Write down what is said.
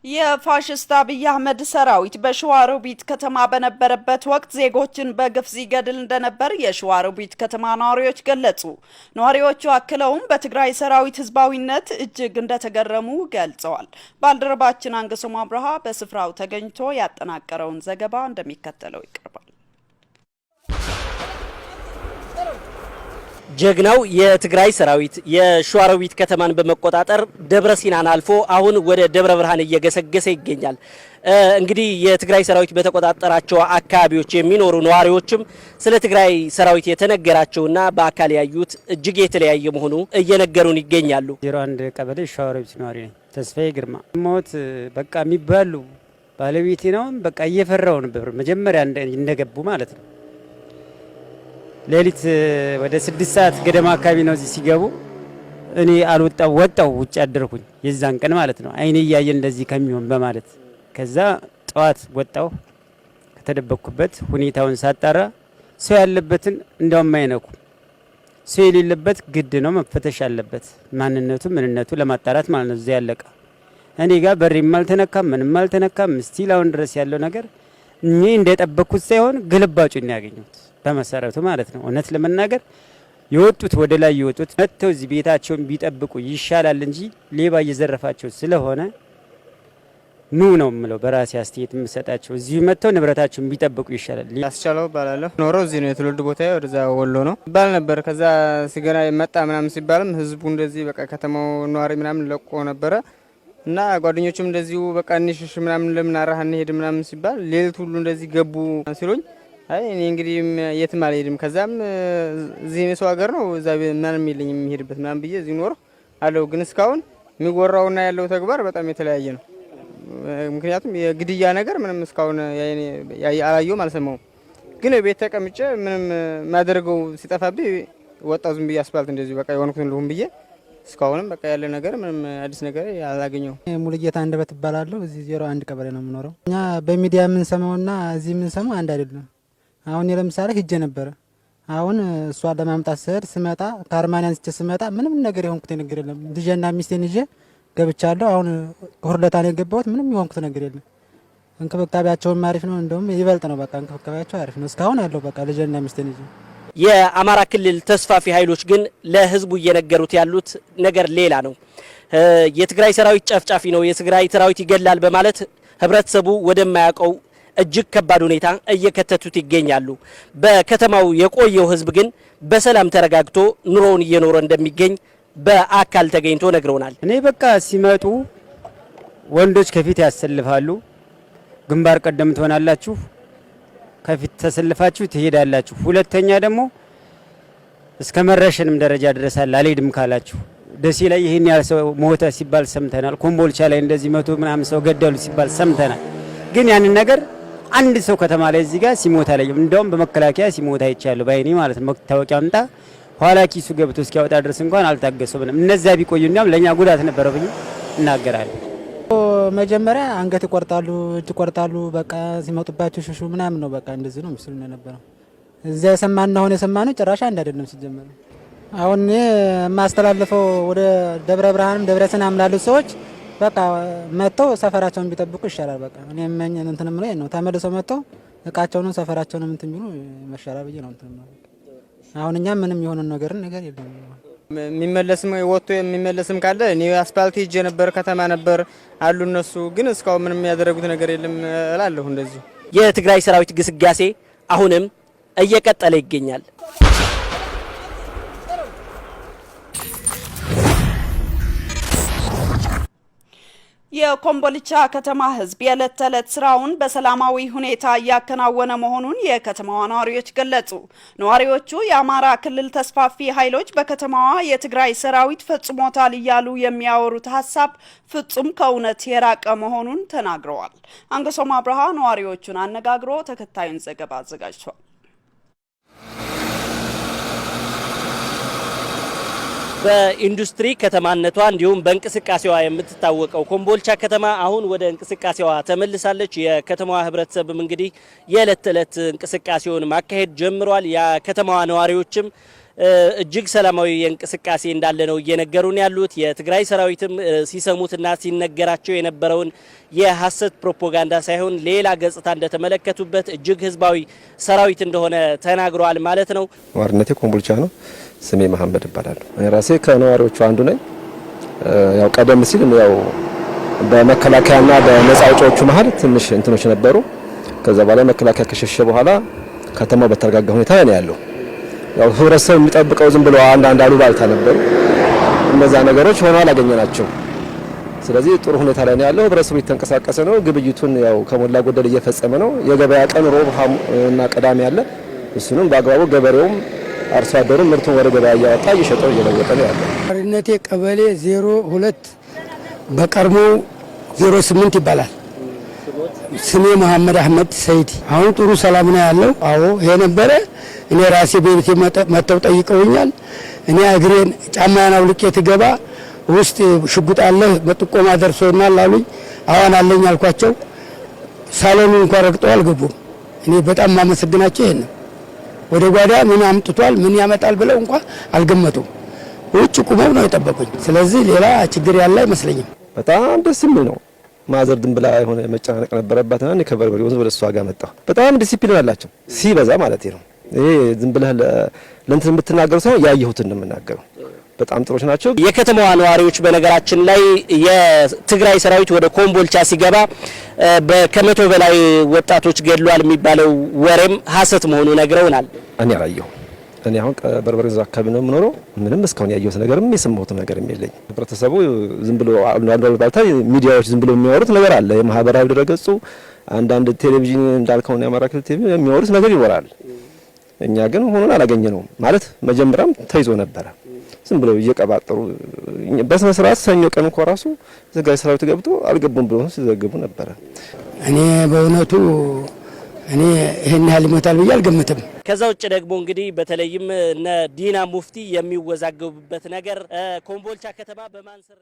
የፋሽስት አብይ አህመድ ሰራዊት በሸዋሮቢት ከተማ በነበረበት ወቅት ዜጎችን በግፍ ሲገድል እንደነበር የሸዋሮቢት ከተማ ነዋሪዎች ገለጹ። ነዋሪዎቹ አክለውም በትግራይ ሰራዊት ህዝባዊነት እጅግ እንደተገረሙ ገልጸዋል። ባልደረባችን አንገሶም አብርሃ በስፍራው ተገኝቶ ያጠናቀረውን ዘገባ እንደሚከተለው ይቀርባል። ጀግናው የትግራይ ሰራዊት የሸዋሮቢት ከተማን በመቆጣጠር ደብረ ሲናን አልፎ አሁን ወደ ደብረ ብርሃን እየገሰገሰ ይገኛል። እንግዲህ የትግራይ ሰራዊት በተቆጣጠራቸው አካባቢዎች የሚኖሩ ነዋሪዎችም ስለ ትግራይ ሰራዊት የተነገራቸውና በአካል ያዩት እጅግ የተለያየ መሆኑ እየነገሩን ይገኛሉ። 01 ቀበሌ ሸዋሮቢት ነዋሪ ነኝ። ተስፋዬ ግርማ ሞት በቃ የሚባሉ ባለቤቴ ነው። በቃ እየፈራው ነበር መጀመሪያ እንደገቡ ማለት ነው። ሌሊት ወደ 6 ሰዓት ገደማ አካባቢ ነው እዚህ ሲገቡ። እኔ አልወጣው ወጣው ውጭ አደርኩኝ የዛን ቀን ማለት ነው። አይኔ እያየ እንደዚህ ከሚሆን በማለት ከዛ ጠዋት ወጣው ከተደበቅኩበት ሁኔታውን ሳጣራ ሰው ያለበትን እንዳውም አይነኩ፣ ሰው የሌለበት ግድ ነው መፈተሽ አለበት፣ ማንነቱ ምንነቱ ለማጣራት ማለት ነው። እዚያ ያለቀ እኔ ጋር በሬም አልተነካም ምንም አልተነካም። Still አሁን ድረስ ያለው ነገር እኔ እንደጠበቅኩት ሳይሆን ግልባጩን ያገኘሁት በመሰረቱ ማለት ነው። እውነት ለመናገር የወጡት ወደ ላይ የወጡት መጥተው እዚህ ቤታቸውን ቢጠብቁ ይሻላል እንጂ ሌባ እየዘረፋቸው ስለሆነ ኑ ነው የምለው። በራሴ አስተያየት የምሰጣቸው እዚሁ መጥተው ንብረታቸውን ቢጠብቁ ይሻላል። አስቻለው እባላለሁ። ኖሮ እዚህ ነው፣ የትውልድ ቦታ ወደዛ ወሎ ነው ይባል ነበር። ከዛ ሲገና መጣ ምናምን ሲባልም ህዝቡ እንደዚህ በቃ ከተማው ነዋሪ ምናምን ለቆ ነበረ እና ጓደኞችም እንደዚሁ በቃ እንሽሽ ምናምን ለምን አራህ እንሄድ ምናምን ሲባል ሌሊት ሁሉ እንደዚህ ገቡ ሲሉኝ አይ እኔ እንግዲህ የትም አልሄድም፣ ከዛም እዚህ የሰው ሀገር ነው እዛ ምንም የለኝም የሚሄድበት ምናምን ብዬ እዚህ ኖር አለው። ግን እስካሁን የሚወራውና ያለው ተግባር በጣም የተለያየ ነው። ምክንያቱም የግድያ ነገር ምንም እስካሁን አላየሁም፣ አልሰማሁም። ግን ቤት ተቀምጬ ምንም ማደርገው ሲጠፋብኝ ወጣው ዝም ብዬ አስፋልት እንደዚሁ በቃ የሆንኩትን ልሁን ብዬ እስካሁንም በቃ ያለ ነገር ምንም አዲስ ነገር አላገኘሁም። ሙሉጌታ አንደበት እባላለሁ። እዚህ 01 ቀበሌ ነው የምኖረው። እኛ በሚዲያ የምንሰማውና እዚህ የምንሰማው አንድ አይደለም። አሁን ለምሳሌ ሂጄ ነበረ። አሁን እሷን ለማምጣት ስሄድ ስመጣ ከአርማንያ አንስቼ ስመጣ ምንም ነገር የሆንኩት ነገር የለም። ልጄና ሚስቴን ይዤ ገብቻለሁ። አሁን ሁርለታ ነው የገባሁት። ምንም የሆንኩት ነገር የለም። እንክብካቤያቸውም አሪፍ ነው። እንደውም ይበልጥ ነው በቃ እንክብካቤያቸው አሪፍ ነው እስካሁን ያለው በቃ ልጄና ሚስቴን ይዤ። የአማራ ክልል ተስፋፊ ኃይሎች ግን ለህዝቡ እየነገሩት ያሉት ነገር ሌላ ነው። የትግራይ ሰራዊት ጨፍጫፊ ነው፣ የትግራይ ሰራዊት ይገላል በማለት ህብረተሰቡ ወደማያውቀው እጅግ ከባድ ሁኔታ እየከተቱት ይገኛሉ። በከተማው የቆየው ህዝብ ግን በሰላም ተረጋግቶ ኑሮውን እየኖረ እንደሚገኝ በአካል ተገኝቶ ነግረውናል። እኔ በቃ ሲመጡ ወንዶች ከፊት ያሰልፋሉ፣ ግንባር ቀደም ትሆናላችሁ፣ ከፊት ተሰልፋችሁ ትሄዳላችሁ። ሁለተኛ ደግሞ እስከ መረሸንም ደረጃ ድረሳል አልሄድም ካላችሁ ደሴ ላይ ይህን ያህል ሰው ሞተ ሲባል ሰምተናል። ኮምቦልቻ ላይ እንደዚህ መቶ ምናምን ሰው ገደሉ ሲባል ሰምተናል። ግን ያንን ነገር አንድ ሰው ከተማ ላይ እዚህ ጋር ሲሞት አላየሁም። እንደውም በመከላከያ ሲሞት አይቻለሁ በአይኔ ማለት ነው። መታወቂያ አምጣ ኋላ ኪሱ ገብቶ እስኪያወጣ ድረስ እንኳን አልታገሱም። እነዚያ ቢቆዩ እንዲያውም ለእኛ ጉዳት ነበረው ብዬ እናገራለሁ። መጀመሪያ አንገት ይቆርጣሉ፣ እጅ ይቆርጣሉ። በቃ ሲመጡባቸው ሽሹ ምናምን ነው። በቃ እንደዚህ ነው ምስሉ የነበረው። እዚያ የሰማንና አሁን የሰማነው ጭራሽ አንድ አይደለም ሲጀመር። አሁን እኔ የማስተላልፈው ወደ ደብረ ብርሃንም ደብረ ሲናም ላሉት ሰዎች በቃ መጥተው ሰፈራቸውን ቢጠብቁ ይሻላል። በቃ እኔ የመኝ እንትን የምለው ነው፣ ተመልሰው መጥተው እቃቸውንም ሰፈራቸውንም እንትን ቢሉ መሻላል ብዬ ነው እንትን የምለው። አሁን እኛ ምንም የሆነ ነገር የለም። የሚመለስም ወጥቶ የሚመለስም ካለ እኔ አስፓልት ሄጄ ነበር፣ ከተማ ነበር አሉ እነሱ ግን እስካሁን ምንም ያደረጉት ነገር የለም እላለሁ። እንደዚሁ የትግራይ ሰራዊት ግስጋሴ አሁንም እየቀጠለ ይገኛል። የኮምቦልቻ ከተማ ሕዝብ የዕለት ተዕለት ስራውን በሰላማዊ ሁኔታ እያከናወነ መሆኑን የከተማዋ ነዋሪዎች ገለጹ። ነዋሪዎቹ የአማራ ክልል ተስፋፊ ኃይሎች በከተማዋ የትግራይ ሰራዊት ፈጽሞታል እያሉ የሚያወሩት ሀሳብ ፍጹም ከእውነት የራቀ መሆኑን ተናግረዋል። አንገሶም አብርሃ ነዋሪዎቹን አነጋግሮ ተከታዩን ዘገባ አዘጋጅቷል። በኢንዱስትሪ ከተማነቷ እንዲሁም በእንቅስቃሴዋ የምትታወቀው ኮምቦልቻ ከተማ አሁን ወደ እንቅስቃሴዋ ተመልሳለች። የከተማዋ ህብረተሰብም እንግዲህ የዕለት ተዕለት እንቅስቃሴውን ማካሄድ ጀምሯል። የከተማዋ ነዋሪዎችም እጅግ ሰላማዊ እንቅስቃሴ እንዳለ ነው እየነገሩን ያሉት። የትግራይ ሰራዊትም ሲሰሙትና ሲነገራቸው የነበረውን የሀሰት ፕሮፓጋንዳ ሳይሆን ሌላ ገጽታ እንደተመለከቱበት እጅግ ህዝባዊ ሰራዊት እንደሆነ ተናግረዋል ማለት ነው። ነዋሪነቴ ኮምቦልቻ ነው። ስሜ መሐመድ እባላለሁ። እኔ ራሴ ከነዋሪዎቹ አንዱ ነኝ። ያው ቀደም ሲል ያው በመከላከያና በነጻ አውጪዎቹ መሀል ትንሽ እንትኖች ነበሩ። ከዛ በኋላ መከላከያ ከሸሸ በኋላ ከተማው በተረጋጋ ሁኔታ ነው ያለው። ያው ህብረተሰብ የሚጠብቀው ዝም ብሎ አንዳንድ አሉባልታ ነበሩ። እነዛ ነገሮች ሆነው አላገኘናቸው። ስለዚህ ጥሩ ሁኔታ ላይ ነው ያለው። ህብረተሰቡ እየተንቀሳቀሰ ነው። ግብይቱን ያው ከሞላ ጎደል እየፈጸመ ነው። የገበያ ቀን ሮብ እና ቅዳሜ አለ። እሱንም በአግባቡ ገበሬውም አርሶ አደሩም ምርቱን ወደ ገበያ እያወጣ እየሸጠው እየለወጠ ነው ያለው። ነዋሪነቴ ቀበሌ 02 በቀድሞ 08 ይባላል። ስሜ መሐመድ አህመድ ሰይድ። አሁን ጥሩ ሰላም ነው ያለው። አዎ ይሄ ነበረ። እኔ ራሴ ቤቴ መጥተው ጠይቀውኛል። እኔ እግሬን ጫማዬን አውልቄ ትገባ ውስጥ ሽጉጥ አለ በጥቆማ ደርሶናል አሉኝ። አዋን አለኝ አልኳቸው። ሳሎኑ እንኳን ረግጠው አልገቡም። እኔ በጣም ማመሰግናቸው ይሄን ነው። ወደ ጓዳ ምን አምጥቷል ምን ያመጣል ብለው እንኳን አልገመቱም። ውጭ ቁመው ነው የጠበቁኝ። ስለዚህ ሌላ ችግር ያለ አይመስለኝም። በጣም ደስ የሚል ነው። mother ድን ብላ የሆነ መጨናነቅ ነበረባትና እኔ ከበርበሬ ወንዝ ወደ እሷ ጋር መጣሁ። በጣም ዲሲፕሊን አላቸው ሲበዛ ማለት ነው። ይሄ ዝም ብለህ ለእንትን የምትናገረው ሳይሆን ያየሁትን ነው የምናገረው። በጣም ጥሩዎች ናቸው። የከተማዋ ነዋሪዎች በነገራችን ላይ የትግራይ ሰራዊት ወደ ኮምቦልቻ ሲገባ ከ100 በላይ ወጣቶች ገድሏል የሚባለው ወሬም ሀሰት መሆኑ ነግረውናል። እኔ አላየሁም። እኔ አሁን በርበሬ ወንዝ አካባቢ ነው የምኖረው። ምንም እስካሁን ያየሁት ነገርም የሰማሁት ነገርም የለኝም። ህብረተሰቡ ዝም ብሎ አንዱ አሉባልታ ሚዲያዎች ዝም ብሎ የሚያወሩት ነገር አለ። የማህበራዊ ድረገጹ፣ አንዳንድ ቴሌቪዥን እንዳልከው የአማራ ክልል ቴሌቪዥን የሚያወሩት ነገር ይወራል። እኛ ግን ሆኖን አላገኘነውም። ማለት መጀመሪያም ተይዞ ነበረ። ዝም ብለው እየቀባጠሩ በስነ ስርዓት ሰኞ ቀን እንኳ ራሱ ትግራይ ሰራዊት ገብቶ አልገቡም ብሎ ሲዘግቡ ነበረ። እኔ በእውነቱ እኔ ይሄን ያህል ይሞታል ብዬ አልገምትም። ከዛ ውጭ ደግሞ እንግዲህ በተለይም እነ ዲና ሙፍቲ የሚወዛገቡበት ነገር ኮምቦልቻ ከተማ በማን ስር